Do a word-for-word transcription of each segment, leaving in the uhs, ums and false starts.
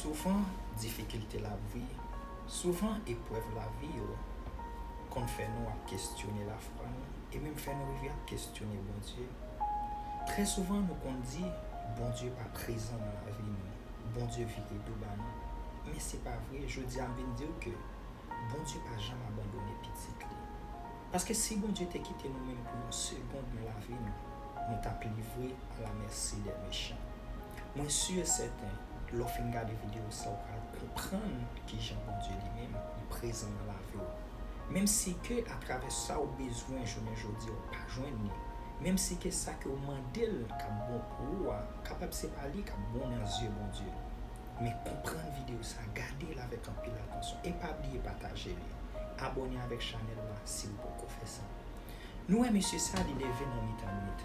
Souvan, difikilte lavi, souvan eprèv lavi yo konn fè nou ap kestyone lafwa nou, e menm fè nou rive ap kestyone Bondye. Trè souvan, nou konn di, Bondye pa prezan nan lavi nou, Bondye vire do ba nou. Men se pa vre, jodi a m vin di w ke Bondye pa janm abandone pitit li. Paske si Bondye te kite nou menm pou yon segonn nan lavi nou, nou t ap livre alamèsi dè mechan. Mwen si e sèten, lè w fin gade videyo sa, w pral konprann kijan Bondye li menm, li prezan nan lavi w. Menm si ke atravè sa w bezwen jounen jodi a, w pa jwenn li, menm si ke sa ke w mande l k ap bon pou ou a, kapab se pa li k ap bon nan zye Bondye. Men konprann videyo sa, gade l avèk anpil atansyon, e pa bliye pataje li. Abòne avèk chanèl la si w poko fè sa. Nou wè mesye sa, li leve nan mitan nwit.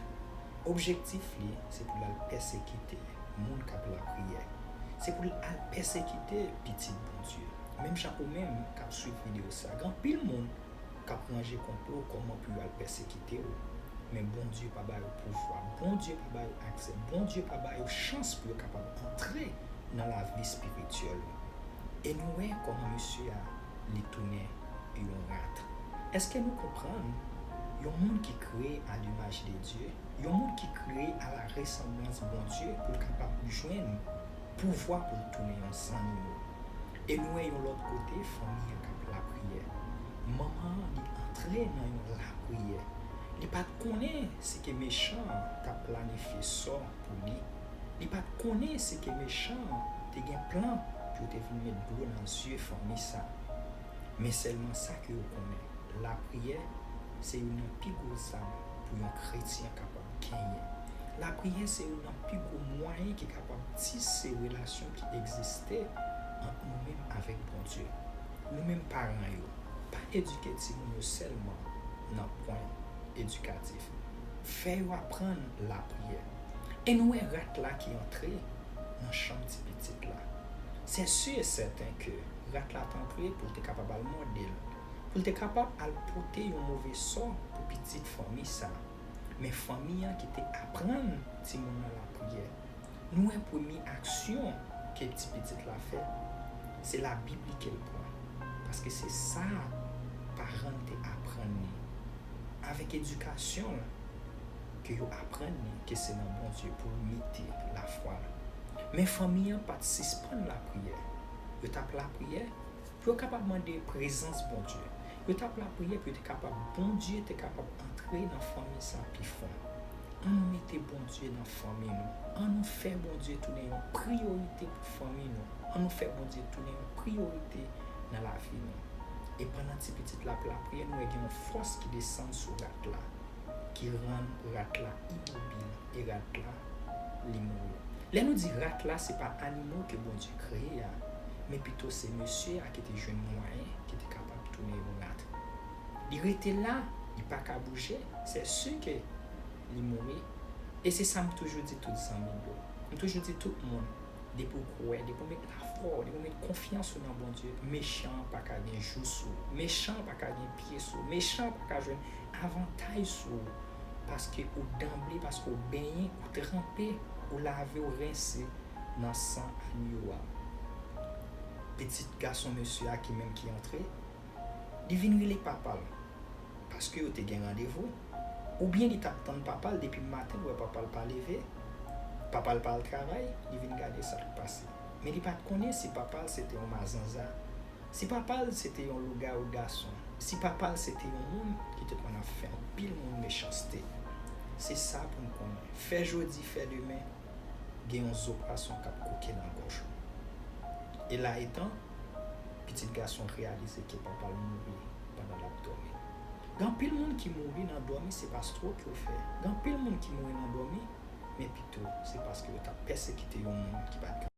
Objektif li, se pou l al pèsekite moun k ap lapriyè. Se pou l al pèsekite pitit Bondye. Menm jan ou menm k ap swiv videyo sa, gen anpil moun k ap ranje konplo kòman pou yo al pèsekite w. Men Bondye pa ba yo pouvwa, Bondye pa ba yo aksè, Bondye pa ba yo chans pou yo kapab antre nan lavi espirityèl ou. E nou wè kòman mesye a, li tounen yon rat. Èske nou konprann? Yon moun ki kreye a limaj de Dye, yon moun ki kreye a la resanblans Bondye pou l kapab jwenn pouvwa pou l tounen yon zannimo. E nou wè yon lòt kote, fanmi an k ap lapriyè. Manman an, li antre nan yon lapriyè. Li pa t konnen si ke mechan an t ap planifye sò pou li. Li pa t konnen si ke mechan an te gen plan pou yo te vin met dlo nan zye fanmi sa. Men sèlman sa ke yo konnen, lapriyè se youn nan pi gwo zam pou yon kretyen kapab genyen. Lapriyè se youn nan pi gwo mwayen ki kapab tise relasyon ki egziste ant nou menm avèk Bondye. Nou menm paran yo, pa edike timoun yo sèlman nan pwen edikatif. Fè yo aprann lapriyè. E nou wè rat la ki antre nan chanm ti pitit la. Se si e sèten ke rat la t antre pou l te kapab al mòde l, pou l te kapab al pote yon move sò pou pitit fanmi sa. Men fanmi an ki te aprann timoun nan lapriyè. Nou wè premye aksyon ke ti pitit la fè, se Labib li ke l pran. Paske se sa paran l te aprann li. Avèk edikasyon l, ke yo aprann li ke se nan Bondye pou l mete lafwa l. Men fanmi an pa t sispann lapriyè. Yo t ap lapriyè pou yo kapab mande prezans Bondye. Yo t ap lapriyè pou yo te kapab, Bondye te kapab antre nan fanmi sa pi fon. Ann nou mete Bondye nan fanmi nou. Ann nou fè Bondye tounen yon priyorite pou fanmi nou. Ann nou fè Bondye tounen yon priyorite nan lavi nou. E pandan ti pitit la ap lapriyè, nou wè gen yon fòs ki desann sou rat la, ki rann rat la imobil e rat la, li mouri. Lè nou di rat la, se pa animo ke Bondye kreye a, men pito se mesye a ki te jwenn mwayen ki te kapab tounen yon rat. Li rete la, li pa ka bouje, se si ke li mouri. E se sa m toujou di tout zanmi m yo. M toujou di tout moun, depi w kwè, depi w met lafwa w, depi w met konfyans ou nan Bondye, mechan an pa ka gen jou sou ou. Mechan an pa ka gen pye sou ou. Mechan an pa ka jwenn avantaj sou ou. Paske ou danble, paske ou benyen, ou tranpe, ou lave, ou rense nan san anyo a. Pitit gason mesye a ki menm ki antre, li vin rele papa l, paske yo te gen randevou. Oubyen li t ap tann papa l depi maten, l wè papa l pa leve, papa l pa al travay, li vin gade sa k pase. Men li pa t konnen si papa l se te yon mazanza, si papa l se te yon lougawou gason, si papa l se te yon moun ki te konn ap fè anpil moun mechanste. Se sa pou n konnen. Fè jodi, fè demen, gen yon zo pwason k ap kwoke nan gòj ou. E la etan, pitit gason reyalize ke papa l mouri pandan l ap dòmi. Gen anpil moun ki mouri nan dòmi, se pa strok yo fè. Gen anpil moun ki mouri nan dòmi, men pito se paske yo t ap pèsekite yon moun ki pa t ka